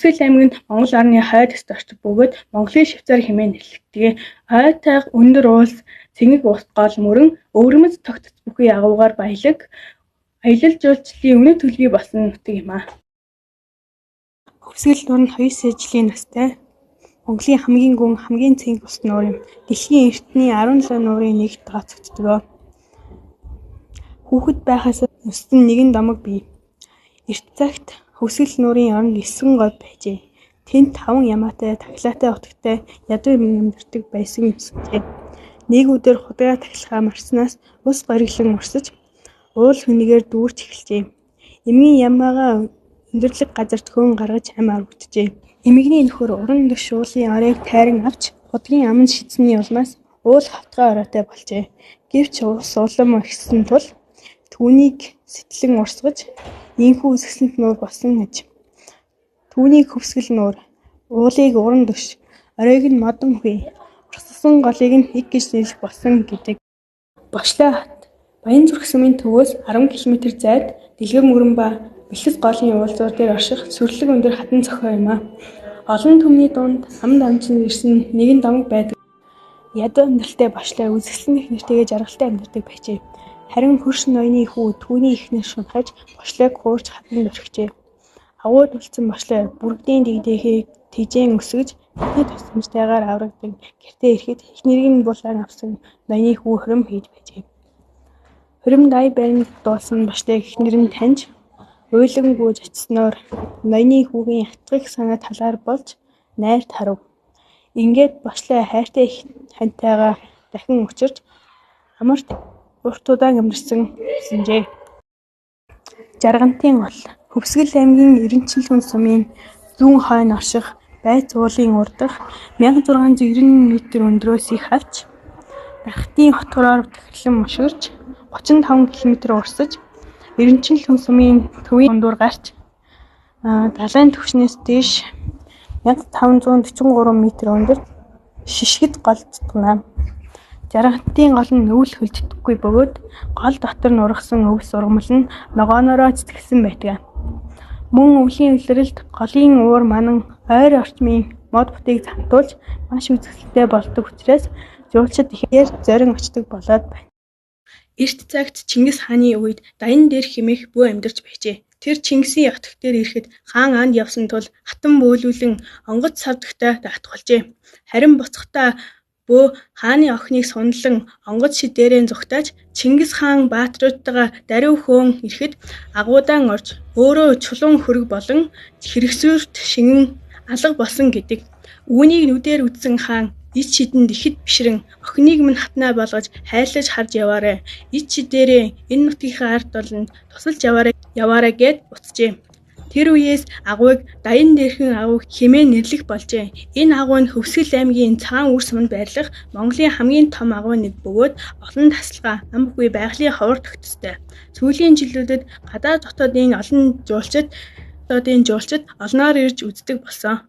Хөвсгөл аймаг нь Монгол орны хойд хэсэгт ордог бөгөөд Монголын Швейцар хэмээн нэрлэгддэг. Ой тайга, өндөр уулс, цэнгэг ус гол мөрөн, өвөрмөц тогтц бүхий агуугаар баялаг, аялал жуулчлалын үнэт төлгий болсон нутаг юм аа. Хөвсгөл нуур нь 2 сая жилийн настай Монголын хамгийн гүн, хамгийн цэнгэ ус нуур юм. Дэлхийн эртний 17 нуурын нэгт тооцогддог. Хүүхэд байхаас өссөн нэгэн домог бий. Эрт цагт Хөвсгөл нуурын оронд 9 говь байжээ. Тэнд 5 ямаатай, тахилаатай утгатай ядуу эмгэн амьдардаг байсан юмсанжээ. Нэг өдөр худгаа тахилгаа марснаас ус гориглон урсаж, уул хөнигээр дүүрч эхэлжээ. Эмгэн ямаагаа өндөрлөг газарт хөөн гаргаж ам оргиджээ. Эмгэний нөхөр уран дөш уулын оройг тайран авч худгийн аманд шидсэний улмаас уул хавтгай оройтой болжээ. Гэвч ус улам ихссэн тул түүнийг сэтлэн урсгаж ийнхүү үзэсгэлэнт нуур болсон аж. Түүнийг Хөвсгөл нуур, уулыг уран дөш, оройг нь модон хүй, урсгасан голыг нь эг гэж нэрлэх болсон гэдэг. Бошлоо хот Баянзүрх сумын төвөөс 10 км зайд Дэлгэр мөрөн ба Бэлхэс голын уулзуур дээр орших сүрлэг өндөр хатан цохио юм аа. Олон түмний дунд ам дамжин ирсэн нэгэн домог байдаг. Ядуу амьдралтай Бошлоо үзэсгэлэн эхнэртэйгээ жаргалтай амьдардаг байжээ. Харин хөрш ноёны хүү түүний эхнэр шунхаж Бошлоог хуурч хаданд орхижээ. Агуйд үлдсэн Бошлоо бүргэдийн дэгдээхийг тэжээн өсгөж тэдний тусламжтайгаар аврагдан гэртээ ирэхэд эхнэрийг нь булаан авсан ноёны хүү хором хийж байжээ. Хоримд ая баринд дуулсан Бошлоог эхнэр нь таньж уйлан гүйж очсоноор ноёны хүүгийн хатгах санаа талаар болж найр тарав. Ингээд Бошлоо хайртай ханьтайгаа дахин учирч амар урт удаан амьдарсан юмсанжээ. Жаргантын гол Хөвсгөл аймгийн Эренчилгүн сумын зүүн хойно орших Байц уулын урдах 1690 м өндрөөс эх авч Дархтын хотгороор тахирлан мушгирч 35 км урсаж Эренчилгүн сумын төвийн дундуур гарч далайн түвшнээс дээш 1543 м өндөр Шишгэд гол цутгана. Жаргантын гол нь өвөл хөлддөггүй бөгөөд гол дотор нь ургасан өвс ургамал нь ногооноороо цэцгэлсэн байдаг. Мөн өвлийн улиралд голын уур манан ойр орчмын мод бутыг замтуулж маш үзэсгэлэнтэй болдог учраас жуулчид ихээр зорин очдог болоод байна. Эрт цагт Чингис хааны үед Даян дээр хэмээх бөө амьдарч байжээ. Тэр Чингисийн отог дээр ирэхэд хаан анд явсан тул хатан бөөлүүлэн онгоц савдагтай даатгуулжээ. Харин буцахдаа бөө хааны охиныг суналан онгоц шид дээрээ зугтааж Чингис хаан бааtruудтайгаа даруй хөөн ирэхэд агуудаан орж өөрөө чулуун хөрөг болон хэрэгсүүрт шингэн алга болсон гэдэг. Үүнийг нүдээр үзсэн хаан ид шидэнд ихэд бишрэн охиныг минь хатнаа болгож хайрлаж харж яваарай. Ид шидээрээ энэ нутгийнхаа ард олонд тусалж яваарай яваарай гэд буцжээ. Тэр үеэс агуйг Даян дээрхэн агуй хэмээн нэрлэх болжээ. Энэ агуй нь Хөвсгөл аймгийн Цагаан үр суманд байрлах Монголын хамгийн том агуй нэг бөгөөд олон тасалгаа, ам бүхий байгалийн ховор тогтцтой. Сүүлийн жилүүдэд гадаад дотоодын олон жуулчид олноор ирж үздэг болсон.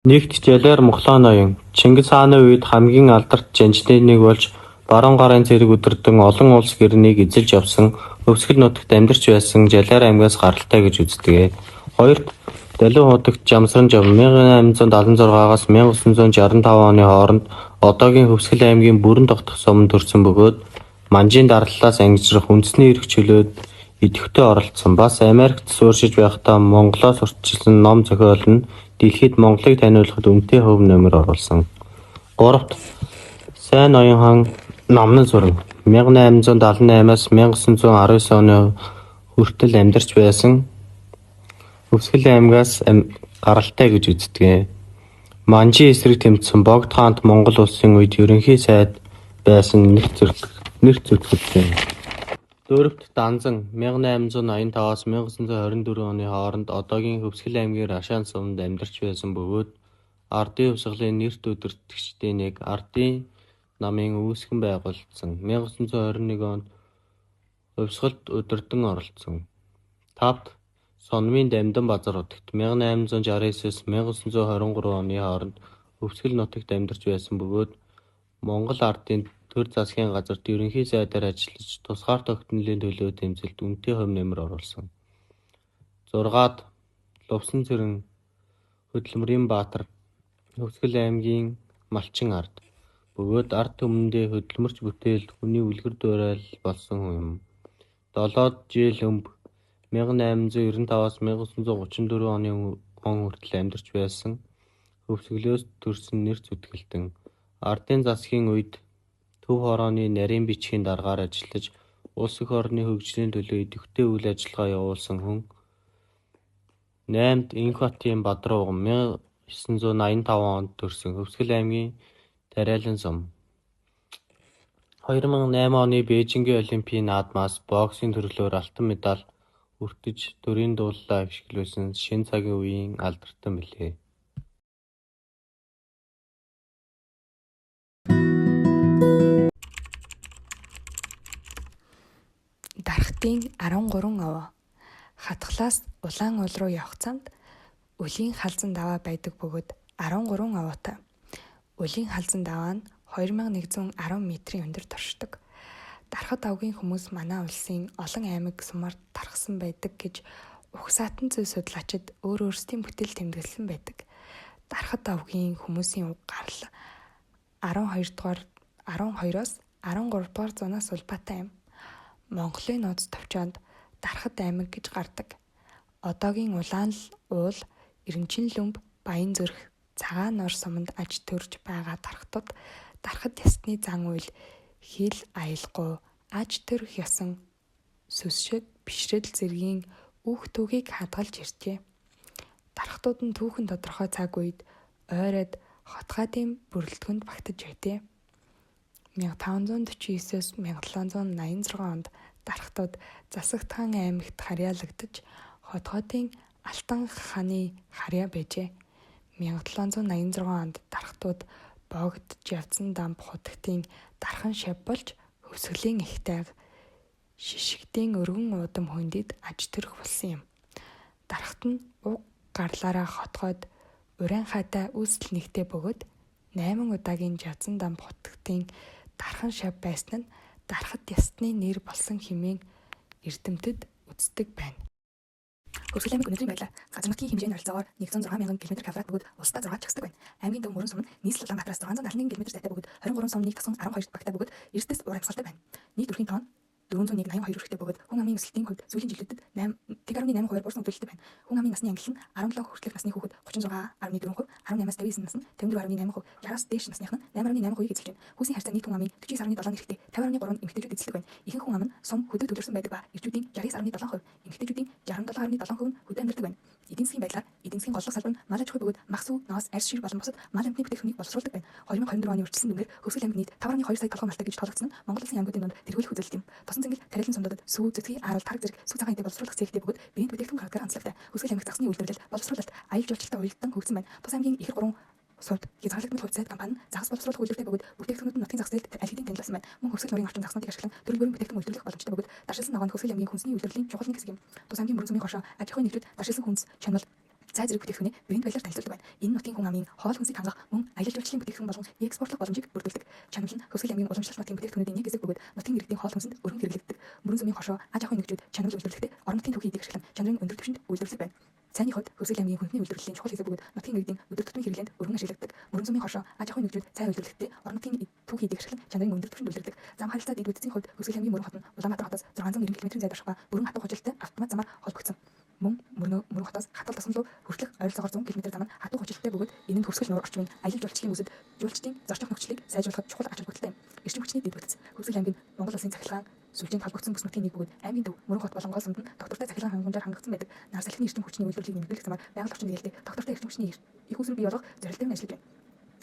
Нэгт Жалиар Мохлоо ноён Чингис хааны үед хамгийн алдарт жанжны нэг болж баруун гарын цэрэг удирдан олон улс гэрнийг эзэлж явсан Хөвсгөл нутагт амьдарч байсан Жалиар аймгаас гаралтай гэж үздэг. Хоёрт Далин худагт Жамсран-Жав 1876-аас 1965 оны хооронд одоогийн Хөвсгөл аймгийн Бүрэн тогтох суманд төрсөн бөгөөд Манжийн дарлалаас ангижрах үндэсний эрх чөлөөд идэвхтэй оролцсон. Бас Америкт суурьшиж байхдаа Монголоос урьдчилсан ном зохиол нь дэлхийд Монголыг таниулахад үнэтэй хувь нэмэр оруулсан. Гуравт Сайн ноён хаан Номнон сүрэн 1878-аас 1919 оны хүртэл амьдарч байсан Хөвсгөл аймгаас гаралтай гэж үздэг. Манжийн эсрэг тэмцсэн Богд хаант Монгол улсын үед ерөнхий сайд байсан нэр зүтгэл. Дөрөвт Данзан 1885-аас 1924 оны хооронд одоогийн Хөвсгөл аймгийн Рашаан суманд амьдарч байсан бөгөөд Ардын хувьсгалын нэрт удирдагчдын нэг, Ардын намын үүсгэн байгуулсан. 1921 онд хувьсгалд удирдан оролцсон. Тавд Сономын Дамдин базар нутагт 1869-с 1923 оны хооронд Хөвсгөл нутагт амьдарч байсан бөгөөд Монгол Ардын төр засгийн газарт ерөнхий сайдаар ажиллаж, тусгаар тогтнолын төлөө тэмцэлд үнэтэй хувь нэмэр оруулсан. Зургаад Лувсанцэрэн хөдөлмөрийн баатар, Хөвсгөл аймгийн Малчин ард бөгөөд ард түмэндээ хөдөлмөрч бүтээлд хүний үлгэр дуурайл болсон хүн юм. Долоод Жээл-өмб 1895-аас 1934 он хүртэл амьдарч байсан Хөвсгөлөөс төрсөн нэр зүтгэлтэн. Ардын засгийн үед төв хорооны нарийн бичгийн даргаар ажиллаж, улс эх орны хөгжлийн төлөө идэвхтэй үйл ажиллагаа явуулсан хүн. Наймд Энхбатын Бадрууган 1985 онд төрсөн Хөвсгөл аймгийн Тариалан сум. 2008 оны Бээжингийн олимпийн наадмаас боксын төрлөөр алтан медаль өртөж төрийн дуулалаа хэвшиглүүлсэн шинэ цагийн үеийн алдартан билээ. Дархтын 13 овоо Хатхлаас Улаан уул руу явах замд Үлийн халзан даваа байдаг бөгөөд 13 овоотой. Үлийн халзан даваа нь 2110 метрийн өндөр туршдаг. Дархад овгийн хүмүүс манай улсын олон аймаг сумаар тархсан байдаг гэж угсаатан зүй судлаачид өөр өөрсдийн бүтээл тэмдэглэсэн байдаг. Дархад овгийн хүмүүсийн уг гарал 12 дугаар 12-оос 13 дугаар зуунаас улбаатай юм. Монголын нууц товчоонд Дархад аймаг гэж гардаг. Одоогийн Улаан уул, Эренчинлөмб, Баянзүрх, Цагаан нуур суманд аж төрж байгаа дархтууд Дархад ясны зан үйл, хил аялгау, аж төрөх ёсон, сүсшиг, бишрэл зэргийн өөх түүхийг хадгалж иржээ. Дархтууд нь түүхэн тодорхой цаг үед ойроод хотгаадын бүрэлдэхүүнд багтаж байжээ. 1549-өөс 1786 онд Дархтууд Засагт хаан аймагт харьяалагдаж Хотгоодын Алтан хааны харьяа байжээ. 1786 онд Дархтууд Богд Жавзан-дамб хутагтын Дархан шавь болж Хөвсгөлийн эх тайга Шишигтийн өргөн уудам хөндийд аж төрөх болсон юм. Дархат нь уг гарлаараа хотгойд Урянхайтай үүсэл нэгтэй бөгөөд 8 удаагийн Жавзан-дамб хутагтын Дархан шавь байсан нь Дархад ястны нэр болсон хэмээн эрдэмтэд үздэг байна. Хөвсгөл аймаг өнөөдрийн байдлаар газар нутгийн хэмжээ нь ойролцоогоор 106 мянган км квадрат бөгөөд улсдаа 6 чагсдаг байна. Аймгийн төв мөрөн сум нь нийслэл Улаанбаатараас 671 км зайтай бөгөөд 23 сум 1 тосгон 12 багтай бөгөөд эртэс уур амьсгалтай байна. Нийт өрхийн тоон 401.82 хүрэхтэй бөгөөд хүн амын өсөлтийн хувьд сүүлийн жилүүдэд 8.8 хувиар буурсан үзүүлэлттэй байна. Хүн амын насны ангилал нь 17 хүртэлх насны хүүхэд 36.4%, 18-аас 59 нас нь 54.8%, 60-аас дээш насных нь 8.8%-ийг эзэлж байна. Хүүсийн харьцаа нийт хүн амын 49.7 эрхтэй 50.3 нь эмэгтэйчүүд эзэлдэг байна. Ихэнх хүн ам нь сум хөдөө төвлөрсөн байдаг ба эрчүүдийн 69.7%, эмэгтэйчүүдийн 67.7% нь хөдөө амьдардаг байна. Эдийн засгийн байдлаар эдийн засгийн голлох салбар нь мал аж ахуй бөгөөд мах сүү, ноос, арьс шир болон бусад мал амьтны бүтээгдэхүүнийг боловсруулдаг байна. 2024 оны үржилсэн дүнгээр Хөвсгөл аймаг нийт 5.2 сая толгой малтай гэж тоологдсон нь Монгол улсын аймагуудын дунд тэргүүлэх үзүүлэлт юм. Тосон зингэл Тариалан сумдуудад сүү, цэцгийн ааруул, тараг зэрэг сүү цагаан эдээ боловсруулах цехтэй бөгөөд брэнд бүтээгдэхүүн гаргадаг онцлогтой. Хөвсгөл аймаг загсны үйлдвэрлэл, боловсруулалт, аялал жуулчлалтай уялдан хөгжсөн байна. Тус аймгийн ихэр 3 сувд хязгаарлагдмал хувьцаат компани нь загас боловсруулах үйлдвэртэй бөгөөд бүтээгдэхүүнүүд нь нутгийн зах зээлд аль хэдийн танил болсон байна. Мөн Хөвсгөл нуурын орчин загснуудыг ашиглан төрөл бүрийн бүтээгдэхүүн үйлдвэрлэх боломжтой бөгөөд даршилсан ногоо нь Хөвсгөл аймгийн хүнсний үйлдвэрлэлийн чухал нэг хэсэг юм. Тус аймгийн мөрөн сумын хоршоо аж ахуйн нэгжүүд даршилсан хүнс, чанал, цай зэрэг бүтээгдэхүүнээ брэнд байдлаар танилцуулдаг байна. Энэ нутгийн хүн амын хоол хүнсийг хангах мөн аялал жуулчлалын бүтээгдэхүүн болон экспортлох боломжийг бүрдүүлдэг. Чанал нь Хөвсгөл аймгийн уламжлалт нутгийн бүтээгдэхүүнүүдийн нэг хэсэг бөгөөд нутгийн иргэдийн хоол хүнсэнд өргөн хэрэглэгддэг. Мөрөн сумын хоршоо аж ахуйн нэгжүүд чанал үйлдвэрлэхдээ орон нутгийн түүхий эдийг ашиглан чанарын өндөр түвшинд үйлдвэрлэдэг байна. Цайны хувьд Хөвсгөл аймгийн хүнсний үйлдвэрлэлийн чухал хэсэг бөгөөд нутгийн иргэдийн өдөр тутмын хэрэглээнд өргөн ашиглагддаг. Мөрөн сумын хоршоо аж ахуйн нэгжүүд цай үйлдвэрлэхдээ орон нутгийн түүхий эдийг ашиглан чанарын өндөр түвшинд үйлдвэрлэдэг. Зам харилцаа дэд бүтцийн хувьд Хөвсгөл аймгийн Мөрөн хот нь Улаанбаатар хотоос 690 км-ийн зайд орших ба бүрэн хатуу хужилттай автомат замаар холбогдсон. Мөн Мөрөн хотоос Хатал тосгон руу хүртэлх ойролцоогоор 100 км зам нь хатуу хужилттай бөгөөд энэ нь Хөвсгөл нуур орчмын аялал жуулчлалын үсэд жуулчдын зорчих нөхцөлийг сайжруулахад чухал ач холбогдолтой юм. Эрчим хүчний дэд бүтц. Хөвсгөл аймаг нь Монгол улсын цахилгаан сүлжээнд холбогдсон бүс нутгийн нэг бөгөөд аймгийн төв Мөрөн хот болон гол сумд нь тогтвортой цахилгаан хангамжаар хангагдсан байдаг. Нар салхины эрчим хүчний үйлдвэрлэлийг нэмэгдүүлэх замаар байгаль орчин дэгэлтэй тогтвортой эрчим хүчний их үүсвэр бий болгох зорилттой нь ажиллаж байна.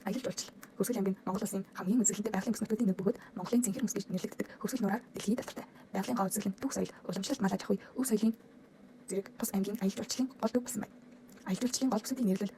Аялал жуулчлал. Хөвсгөл аймаг нь Монгол улсын хамгийн үзэсгэлэнтэй байгалийн бүс нутгуудын нэг бөгөөд Монголын цэнхэр мөс гэж нэрлэгддэг Хөвсгөл нуураар дэлхийд алдартай. Байгалийн гоо үзэсгэлэн, түүх соёл, уламжлалт мал аж ахуй, өв соёлын зэрэг тус аймгийн аялал жуулчлалын гол төв болсон байна. Аялал жуулчлалын гол бүсүүдийн нэрлэл